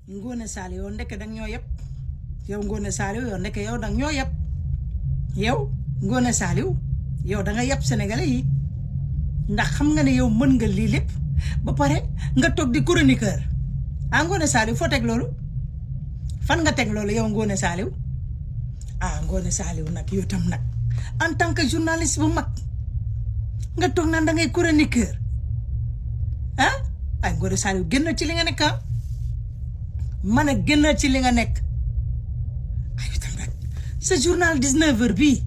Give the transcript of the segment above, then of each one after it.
Ngoné Saliou yow ndeke dang ñoo yeb yow Ngoné Saliou yow ndeke yow dang ñoo yeb yow Ngoné Saliou yow da nga yeb sénégalais yi ndax xam nga ne yow mën nga lii lépp ba pare nga toog di chroniqueur Ngoné Saliou foo teg loolu fan nga teg loolu yow Ngoné Saliou Ngoné Saliou nag yow tam nag en tant que journaliste bu mag nga toog naan da ngay chroniqueur ay Ngoné Saliou génn ci li nga nekk man a génn ci li nga nekk ay tam nag sa journal 19h bii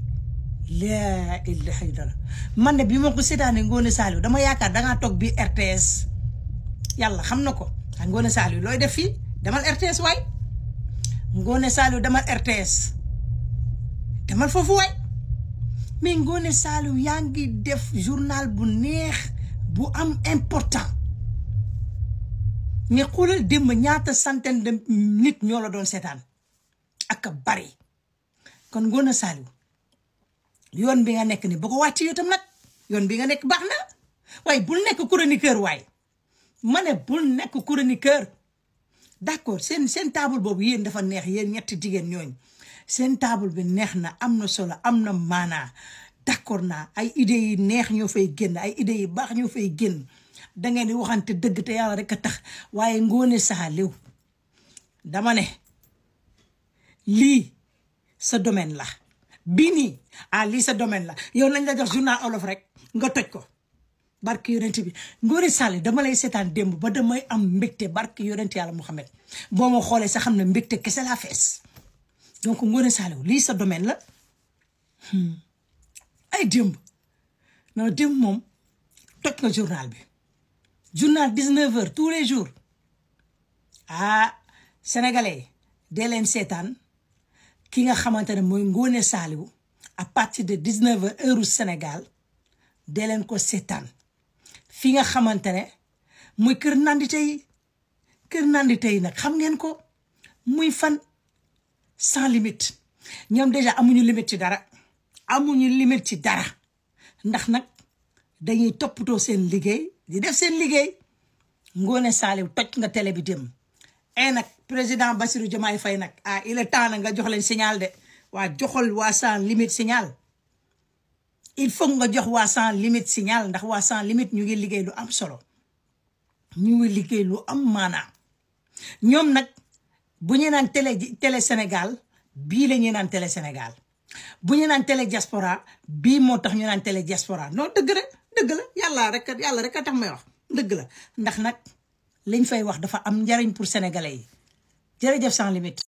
laa ilaha illallah man ne bi ma ko seetaane Ngoné Saliou dama yaakaar dangaa toog bi RTS yàlla xam na ko Ngoné Saliou looy def fii demal RTS waay Ngoné Saliou demal RTS demal foofu waay mais Ngoné Saliou yaa ngi def journal bu neex bu am important mais xoolal démb ñaata centaine de nit ñoo la doon seetaan ak bari kon Ngoné Saliou yoon bi nga nekk ni bu ko wàcc yow tam nag yoon bi nga nekk baax na waaye bul nekk chroniqueur waay ma ne bul nekk chroniqueur d'accord seen table boobu yéen dafa neex yéen ñetti jigéen ñooñ seen table bi neex na am na solo am na maanaa d'accord naa ay idées yi neex ñoo fay génn ay idées yi baax ñoo fay génn da ngeen di waxante dëgg te yàlla rek a tax waaye Ngoné Saliou dama ne lii sa domaine la bii nii lii sa domaine la yow nañ la jox journal olof rek nga toj ko barke yonent bi Ngoné Saliou dama lay seetaan démb ba damay am mbégte barke yonent yàlla Muhammad boo ma xoolee sa xam ne mbégte kese laa fees donc Ngoné Saliou lii sa domaine la ay démb non démb moom toj nga journal bi journal 19h tous les jours sénégalais dee leen seetaan ki nga xamante ne mooy Ngoné Saliou à partir de 19h heure Sénégal dee leen ko seetaan fi nga xamante ne muy kër nandite yi nag xam ngeen ko muy fan sans limite ñoom déjà amuñu limite ci dara ndax nag dañuy toppatoo seen liggéey di def seen liggéey Ngoné Saliou toj nga télé bi dem nag président Bassirou Diomaye Faye nag il est temps na nga jox leen signal de waa joxal waa sans limite signal il faut nga jox waa sans limite signal ndax waa sans limite ñu ngi liggéey lu am solo ñu ngi liggéey lu am maanaa ñoom nag bu ñu naan télé Sénégal bii la ñuy naan télé Sénégal bu ñu naan télé diaspora bii moo tax ñu naan télé diaspora non dëgg la yàlla rek a tax may wax dëgg la ndax nag liñ fay wax dafa am njariñ pour sénégalais yi jërëjëf sans limite